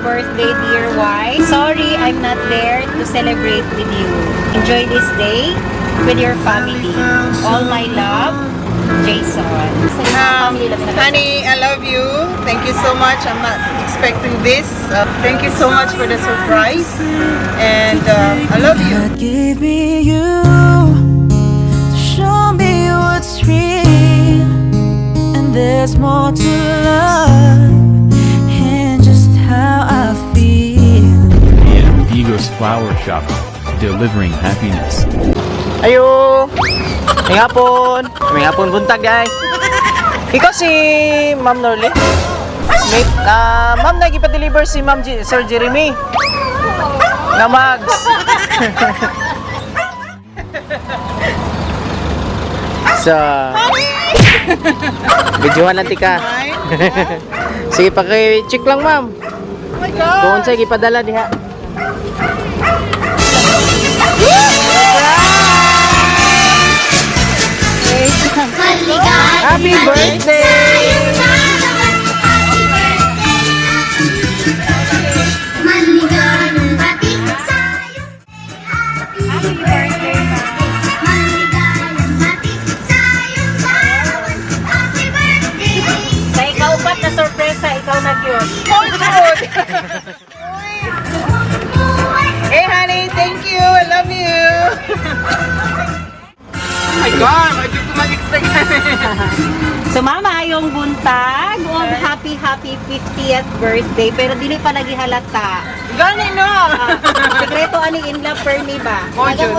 Birthday, dear wife. Sorry, I'm not there to celebrate with you. Enjoy this day with your family. All my love, Jason. Sa imong family labi na. Honey, I love you. Thank you so much. I'm not expecting this. Thank you so much for the surprise. And I love you. God gave me you to show me what's real, and there's more to love and just how I feel. AM Digos Flower Shop, delivering happiness. Ayo! May hapon! May hapon buntag ay. Ikaw si Ma'am Norley? Mate, ma'am, nagipa-deliver si Ma'am Sir Jeremy. Na mugs. So, videohan lang tika. Mine? Sige, paki-check lang, ma'am. Oh my God! Kung unsay gipadala diha. Happy birthday! Maligayang bati sa'yo. Happy birthday, ma'am. Maligayang bati sa'yo bawat. Happy birthday. Sa ikaw pat na sorpresa, ikaw na gyud. Oh, good. Hey, honey, thank you. I love you. Oh my God, I did not expect. So mama, yung buntag, og happy happy 50th birthday, pero dili pa lagi halata. Gani no. Sekreto ani in love permi ba? Oh, Jud.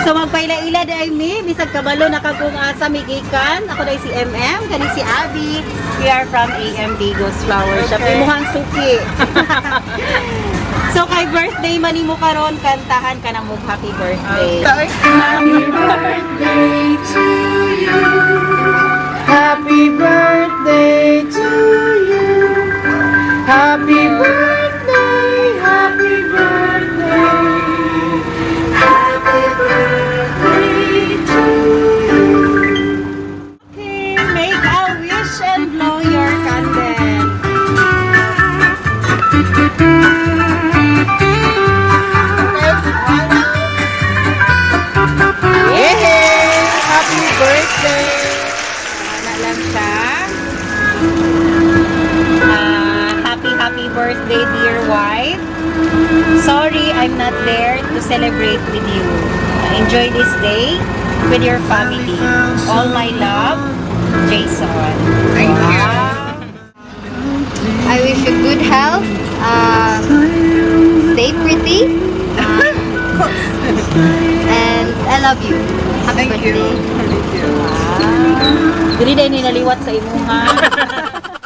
So magpaila-ila di ay mi, bisag kabalo nakagkung asa migikan. Ako dai si MM, kani si Abby. We are from AM Digos Flower Shop. Okay. Imuhang suki. So kay birthday man nimo karon, kantahan ka na mo happy birthday. Okay. Happy birthday to you. Happy birthday, happy birthday. Happy birthday to you. Okay, make a wish and blow your candle. Yay! Happy birthday! Wala lang siya. Happy, happy birthday, dear wife. Sorry, I'm not there to celebrate with you. Enjoy this day with your family. All my love, Jason. Thank you. I wish you good health. Stay pretty. And I love you. Happy Thank you. birthday. Thank you. Dili dahil ninaliwat sa imuha.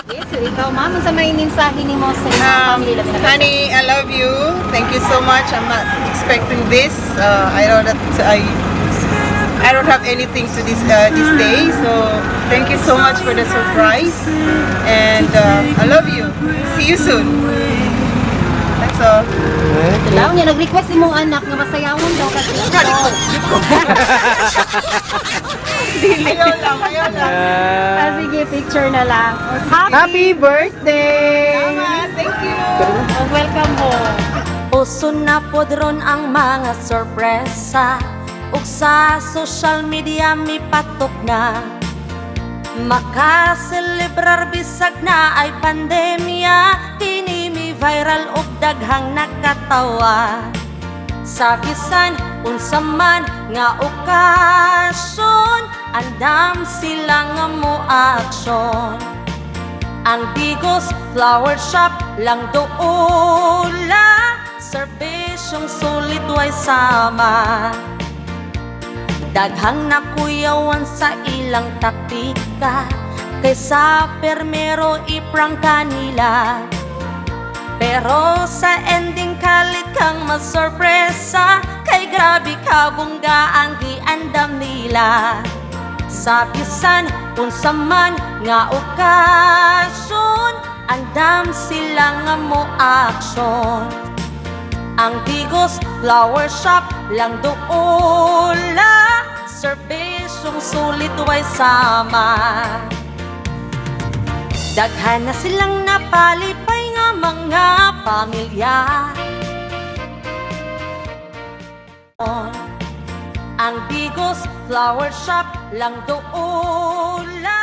Yes, so ikaw, ma'am, unsa may mensahe nimo sa imong family labi na kay Honey, I love you. Thank you so much. I'm not expecting this. I know that I don't have anything to this day. So thank you so much for the surprise, and I love you. See you soon. That's all. Daw niya nag-request imong anak nga masayawon daw ka TikTok. Ayaw lang, ayaw lang. Sige, picture na lang. Happy, Happy birthday! Salamat. Thank you. Welcome home. Uso na pod ron ang mga sorpresa, ug sa social media mipatok na. Makaselebrar bisag na ay pandemya. Kini mi viral ug daghang nakatawa. Sa bisan unsa man nga okasyon, andam sila nga mo aksyon. Ang Digos Flower Shop lang doula, serbisyong sulit way sama. Daghang nakuyawan sa ilang taktika, kaysa permero iprangka nila. Pero sa ending kalit kang masorpresa, kay grabe kabongga ang giandam nila. Sa bisan unsa man nga okasyon, andam sila nga mo aksyon. Ang Digos Flower Shop lang doula, serbisyong sulit way sama. Daghan na silang napalipay nga mga pamilya. Ang Digos Flower Shop lang doon.